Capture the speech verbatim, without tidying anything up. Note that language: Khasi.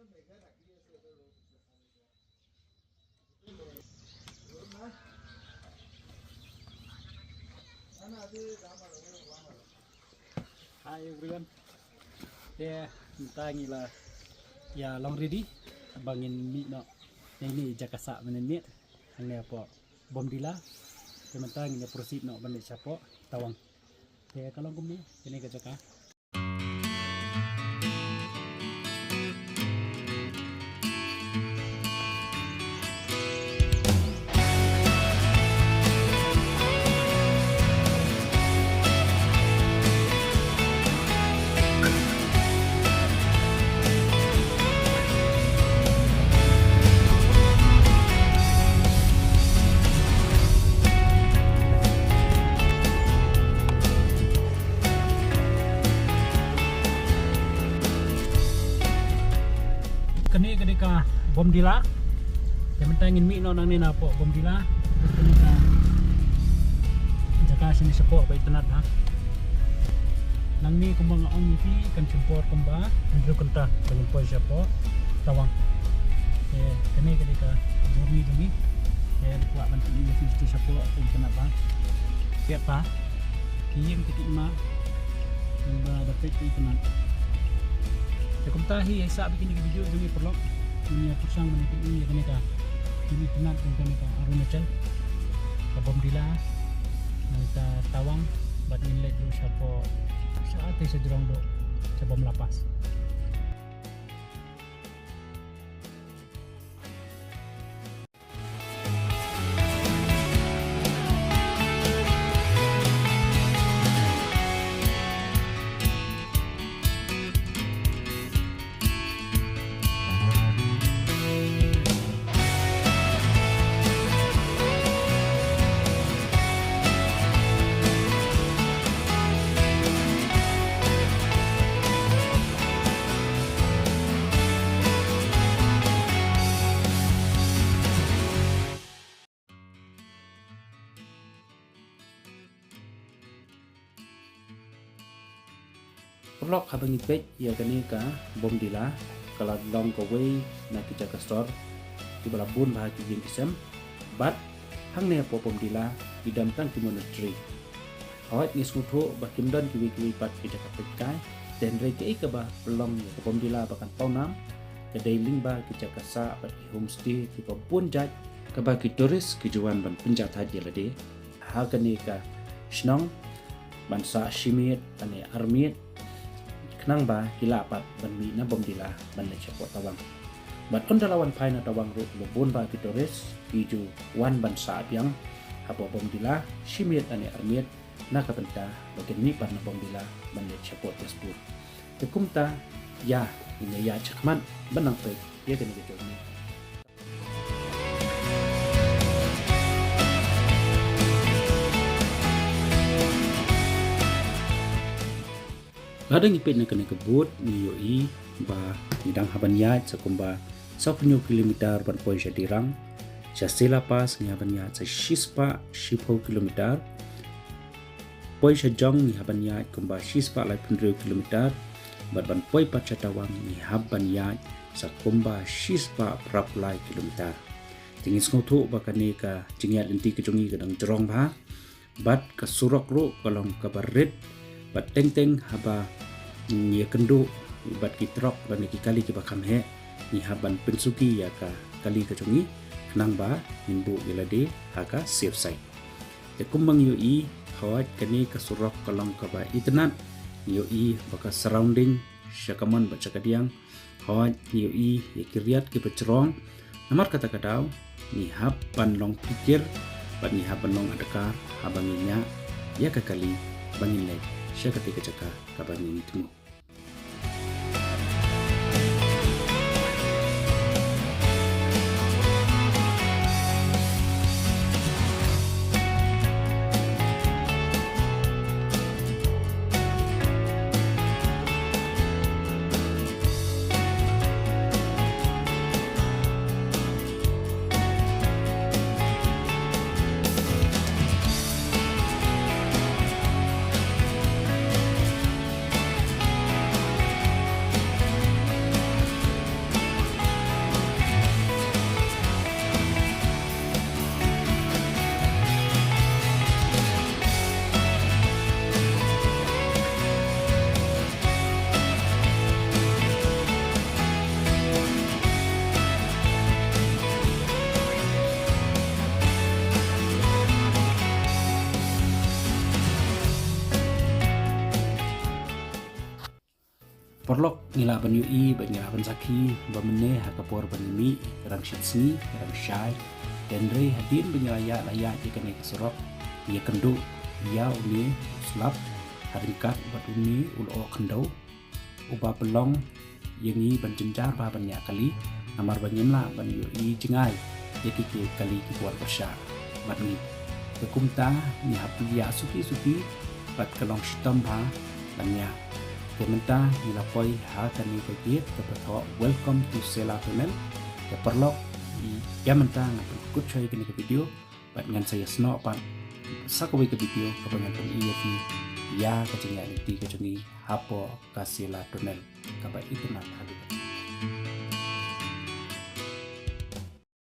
Hi everyone. Te mynta ngi la ïa long ready ba ngin mih noh ïa ine i jaka sah mynne miet hangne hapoh Bomdila. Te mynta ngin ïa proceed noh ban leit shapoh Tawang. Te ka long kumne kane ka jaka. Kane ka dei ka Bomdila. Te mynta ngin mih noh nangne napoh Bomdila. Kane ka jaka shane shapoh ba itynnad ha. Nangne kumba nga ong ïa phi kan shim por kumba hynriew kynta ba ngin poi shapoh Tawang. Te kane ka dei ka journey jong ngi. Te kwah ban pyni ïa phi shapoh ba itynnad ha. Peit pa. Ki ïing ki tih ma. Ba da peit ki itynnad. Te kumta hi ïa sah bad kine ki video jong ngi paralok. Ngin ïa pyrshang ban pyni ïa kane ka, kine itynnad jong kane ka Arunachal. Ka Bomdila. Nangta Tawang bad ngin leit ruh shapoh, sha te sha jrong ruh sha Bomla Pass. Paralok, haba ngi peit ïa kane ka Bomdila, ka la long kawei na ki jaka sor kiba la bun bha ki ïing ki sem, bad hangne hapoh Bomdila ki don tang ki monastery. Hooid, ngi sngewthuh ba kim don kiwei kiwei pat ki jaka peitkai, te hynrei kaei kaba pynlong ïa ka Bomdila ba kan pawnam ka dei lyngba ki jaka sah bad ki homestay kiba bun jait kaba ki tourist ki ju wan ban pynjahthait ïa lade ha kane ka shnong, ban sah shi miet lane ar miet, khnang ba ki lah pat ban mih na Bomdila ban leit shapoh Tawang. Bad ynda la wan phai na Tawang ruh, ba bun ba ki tourist ki ju wan ban sah biang hapoh Bomdila shi miet lane ar miet, na ka bynta ba kin mih pat na Bomdila ban leit shapoh Tezpur. Te kumta ïa, ngin ïa ïaid shakhmat ban nang peit ïa kane ka journey. Lada ngi peit na kane ka board ngi ïohi ba ngi dang hap ban ïaid sa kumba sawphew kilometer ban poi sha Dirang. Sha Sela Pass ngi hap ban ïaid sa shispah shiphew kilometer. Poi sha jong ngi hap ban ïaid kumba shispah laiphew hynriew kilometer. Bad ban poi pat sha Tawang ngi hap ban ïaid sa kumba shispah phra phew lai kilometer. Te ngi sngewthuh ba kane ka jingïaid lynti ka jong ngi ka dang jrong bha. Bad ka surok ruh ka long kaba rit. Bad teng teng haba ngi ïakynduh bad ki trok lane ki kali kiba kham heh, ngi hap ban pynsuki ïa ka kali ka jong ngi khnang ba ngin buh ïa lade ha ka safe side. Te kumba ngi ïohi, hooid kane ka surok ka long kaba itynnad, ngi ïohi ba ka surrounding sha kamon bad sha kadiang, hooid ngi ïohi ïa ki riat kiba jrong. Namar kata ka daw ngi hap ban long phikir bad ngi hap ban long adkar haba ngin ñiah ïa ka kali ba ngin leit sha kata ka jaka kaba ngin ïa thmu. Paralok, ngi lah ban ïohi bad ngi lah ban sakhi ba mynne ha ka por ba ngi mih, rang shit sngi, rang shai, hynrei hadien ba ngi la ïaid la ïaid ïa kane ka surok, ïa kynduh ïa une u slap ha ryngkat bad une u lyoh khyndew uba pynlong ïa ngi ban jynjar bha ban ñiah kali, namar ba ngim lah ban ïohi jngai ïa ki, ki kali kiba wan pyrshah bad ngi. Te kumta ngi hap ïa suki suki bad ka long shitom bha ban ñiah. Te mynta ngi la poi ha kane ka gate kaba thoh Welcome to Sela Tunnel. Te paralok, ïa mynta ngan pynkut shai kane ka video bad ngan sa ïasnoh pat sa kawei ka video kaba ngan pyni ïa phi ïa ka jingïaid lynti ka jong ngi hapoh ka Sela Tunnel kaba itynnad haduh.